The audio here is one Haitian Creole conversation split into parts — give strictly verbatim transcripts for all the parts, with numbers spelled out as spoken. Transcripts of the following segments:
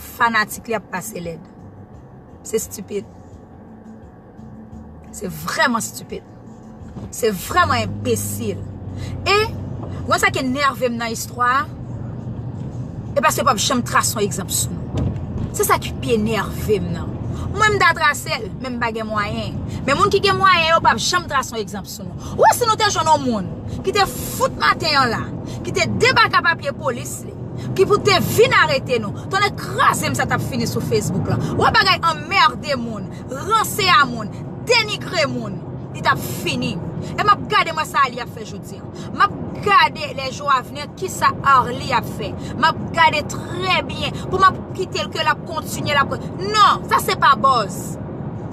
fanatik li ap pase lèd. Se stipid. Se vrèman stipid. Se vrèman enbesil. E, ou konn sa ki enève m nan istwa a? E paske yo p ap janm trase yon egzanp sou nou. Se sa ki pi enève m nan. Mwen, m ta trase l, men m pa gen mwayen. Men moun ki gen mwayen yo p ap janm trase yon egzanp sou nou. Ou wè, si nou te jwenn yon moun ki te fout maten an la, ki te debake a papye polis li, ki pou te vin arete nou, tonnè kraze m, sa t ap fini sou Facebook lan. Ou wè, bagay anmède moun, ranse a moun, denigre moun, li t ap fini. E m ap gade mwen sa li ap fè jodi an. M ap gade les jours à venir kisa Arly ap fè. M ap gade trè byen pou m ap kite l ke l ap kontinye, l ap kon-, non, sa se pa buzz.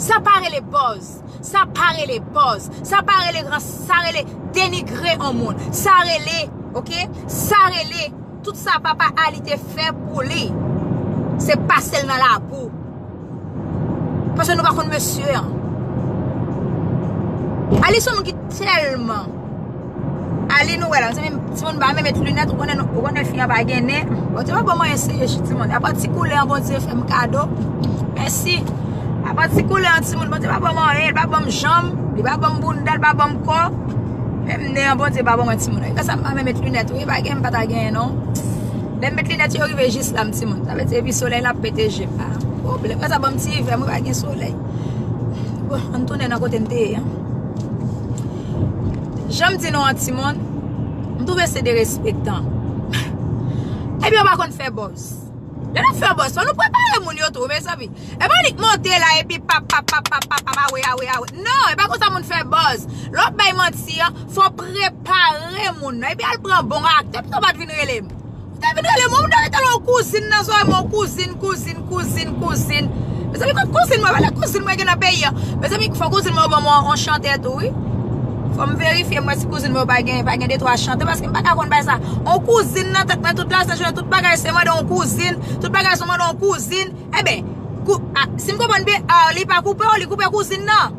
Sa pa rele buzz. Sa pa rele buzz. Sa pa rele rans, sa rele denigre yon moun. Sa rele, oke? Sa rele tout sa papa Arly te fè pou li. Se pase l nan labou. Paske nou pa konn mesye an. Arly se yon moun ki tèlman. Arly, nou wè la, mezanmi, timoun pa menm met linèt, ou konnen, ou konnen fi an pa gen nen. Bondye pa ban mwen eseye, timoun. Apa ti koulè an Bondye fè m kado. Mèsi. Apa ti koulè an timoun, Bondye pa ban mwen anyen, li pa ban m janm, li pa ban m bounda, li pa ban m kò. Menm nen an Bondye pa ban mwen timoun. Gras a m pa menm met linèt, wi, pa gen, m pa ta genyen non. Lè m met linèt yo rive jis la m timoun. Sa vle di epi solèy la ap pete je m. Pa pwoblèm. Gras a ban m ti ivè, mwen pa gen solèy. Bon, ann tounen nan kote m te ye an. Jan m di nou an timoun, m twouve se derespektan. Epi yo pa konn fè buzz. Lè n ap fè buzz, fò nou prepare moun yo tou, mezanmi. E pa nik monte la epi pap, pap, pap, pap, pap, pap, awe, awe, awe. Non, e pa konsa moun fè buzz. Lè w ap bay manti an, fò w prepare moun nan. Epi al pran bon aktè, pito w pa t vin rele m. Ou te vin rele m, ou te rete la yon kouzin nan zòrèy mwen, yon kouzin, kouzin, kouzin, kouzin. Mezanmi, kot kouzin mwen? Pale kouzin mwen gen nan peyi an. Mezanmi, fò kouzin mwen yo ban mwen yon chantè tou, wi. Fò m verifye, m wè si kouzin mwen yo pa gen, pa gen de twa chantè, paske m pa ka konn bay sa. Yon kouzin nan tèt mwen, tout lajan jounen, tout bagay se mande yon kouzin, tout bagay se mande yon kouzin. Eben, kou-, a, si m konprann byen, a, li pa koupe w, li koupe kouzin nan.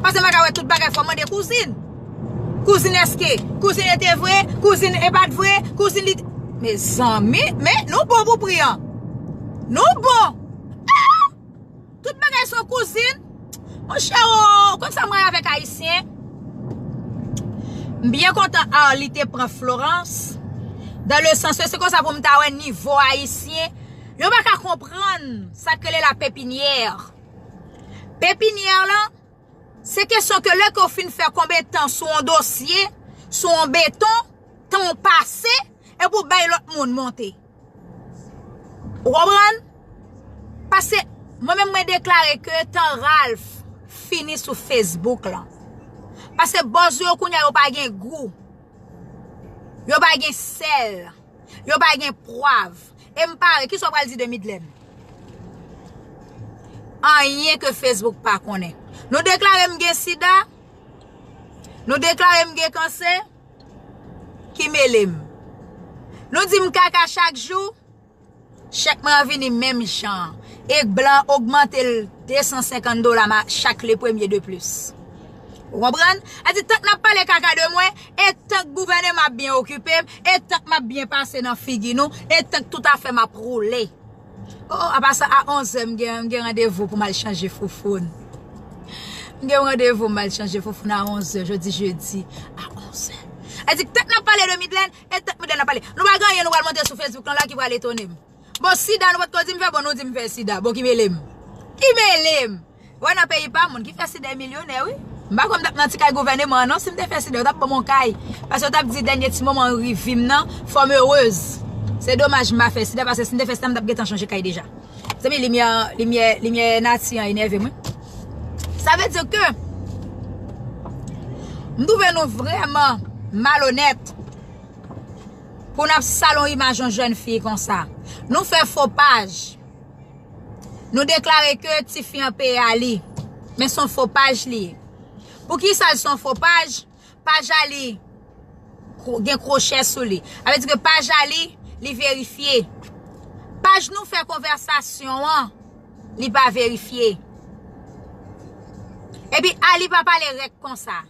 Paske m pa ka wè tout bagay fò mande kouzin. Kouzin èske, kouzin e te vre, kouzin e pa t vre, kouzin li te, mezanmi, men nou bon pou pri an. Nou bon. Ah! Tout bagay se yon kouzin. Monchè, o, konn sa m rayi avèk ayisyen? M byen kontan Arly te pran Florence. Dans le sens, se konsa pou m ta wè nivo ayisyen. Yo pa ka konprann sa k rele la pepinyè. Pepinyè lan, se kesyon ke lè ke w fin fè konbyen tan sou yon dosye, sou yon beton, tan w pase, epi w bay lòt moun monte. Ou konprann? Paske mwen menm mwen deklare ke tan Ralph fini sou Facebook lan. Paske buzz yo kounye a yo pa gen gou. Yo pa gen sèl. Yo pa gen pwav. E m pare, kisa w pral di de Midlène? Anyen ke Facebook pa konnen. Nou deklare m gen sida? Nou deklare m gen kansè? Ki mele m? Nou di m kaka chak jou? Chèk mwen an vini menm jan. E blan ogmante l de san senkant dola ma-, chak le premye de plis. Ou konprann? Sa di tank n ap pale kaka de mwen, e tank gouvèneman ap byen okipe m, e tank m ap byen pase nan figi nou, e tank tout afè m ap woule. O, o, apa sa, a onzè, m gen, m gen randevou pou m al chanje foufoun. M gen randevou m al chanje foufoun a onzè, jodi jedi, a onzè. Sa di tank n ap pale de Midlène, e tank Midlène ap pale. Nou pa gen anyen, nou pral monte sou Facebook lan la ki pral etone m. Bon, sida, nou potko di m fè, bon, nou di m fè sida. Bon, ki mele m? Ki mele m? Wè, nan peyi pa m, moun ki fè sida e milyonè, wi. M pa kwè m t ap nan ti kay gouvèneman an, non, si m te fè sida, yo t ap ban m yon kay. Paske yo t ap di dènye ti moman rive m nan, fò m erez. Se domaj m pa fè sida, paske si m te fè sida, m t ap gentan chanje kay deja. Zanmi, limyè, limyè, limyè nati an enève m, wi. Sa vle di ke m twouve nou vrèman malonèt pou n ap sal yon imaj yon jèn fi konsa. Nou fè fo paj. Nou deklare ke tifi an peye Arly. Men se yon fo paj li ye. Poukisa l se yon fo paj? Paj Arly kwo-, gen kwochè sou li. Sa vle di ke paj Arly, li verifye. Paj nou fè konvèsasyon an, li pa verifye. Epi Arly pa pale rèk konsa.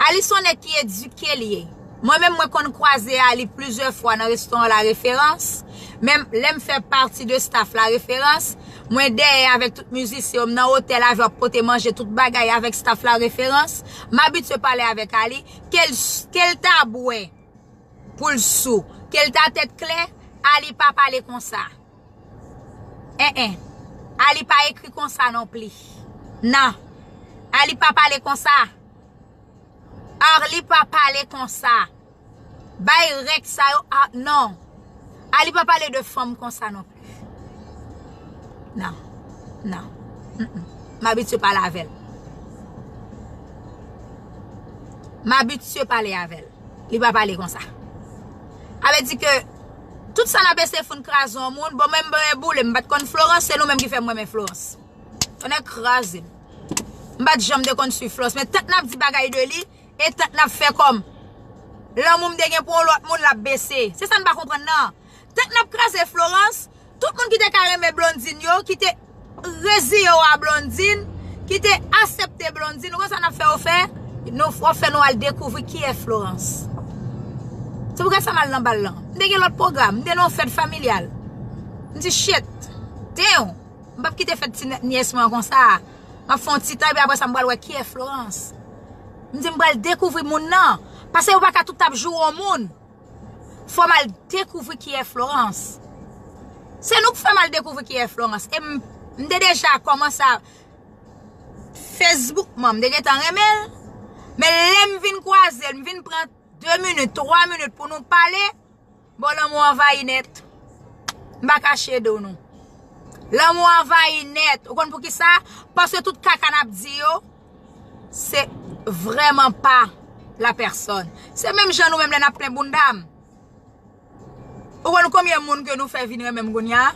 Arly se yon nèg ki edike li ye. Mwen menm, mwen konn kwaze Ali plizyè fwa nan restoran La Référence. Menm lè m fè pati de staff La Référence, mwen dèyè avèk tout mizisyen yo, m nan otèl avè yo, ap pote manje, tout bagay avèk staff La Référence. M abitye pale avèk Ali, ke l, ke l ta bwè pou l sou, ke l ta tèt klè, Ali pa pale konsa. En en. Ali pa ekri konsa non pli. Non. Ali pa pale konsa. Arly pa pale konsa. Bay rèk sa yo, ah, non. Ali pa pale de fanm konsa non pli. Non. Non. Mm-mm. M abitye pale avè l. M abitye pale avè l. Li pa pale konsa. Sa vle di ke tout sa n ap eseye foun kraze yon moun, bon, mwen m renmen boule, m pa t konn Florence, se nou menm ki fè m renmen Florence. Tonnè kraze m. M pa t janm te konn swiv Florence, men tank n ap di bagay de li, e tank n ap fè kòm lanmou m te gen pou yon lòt moun, l ap bese. Se sa n pa konprann nan. Tank n ap kraze Florence, tout moun ki te ka renmen Blondine yo, ki te reziye yo a Blondine, ki te aksepte Blondine, ou konn sa n ap fè yo fè? Nou, w ap fè nou al dekouvri kiyès Florence. Se pou gad sa m al nan bal lan. M te gen lòt pwogram, m te nan yon fèt familyal. M di, "Shit, damn, m p ap kite fèt ti nyès mwen an konsa. M ap fè yon ti tan, epi apre sa, m pral wè kiyès Florence." M di, "M pral dekouvri moun nan." Paske yo pa ka tout ap joure yon moun. Fò m al dekouvri kiyès Florence. Se nou k fè m al dekouvri kiyès Florence. E m, m te deja kòmanse a Facebook mwen, m te gentan renmen l. Men lè m vin kwaze l, m vin pran de minit, twa minit pou nou pale, bon, lanmou anvayi nèt. M pa kache do nou. Lanmou anvayi nèt. Ou konn poukisa? Paske tout kaka n ap di yo, se vrèman pa la pèsòn. Se menm jan nou menm lè n ap plen bounda m. Ou konn konbyen moun ke nou fè vin renmen m kounye a?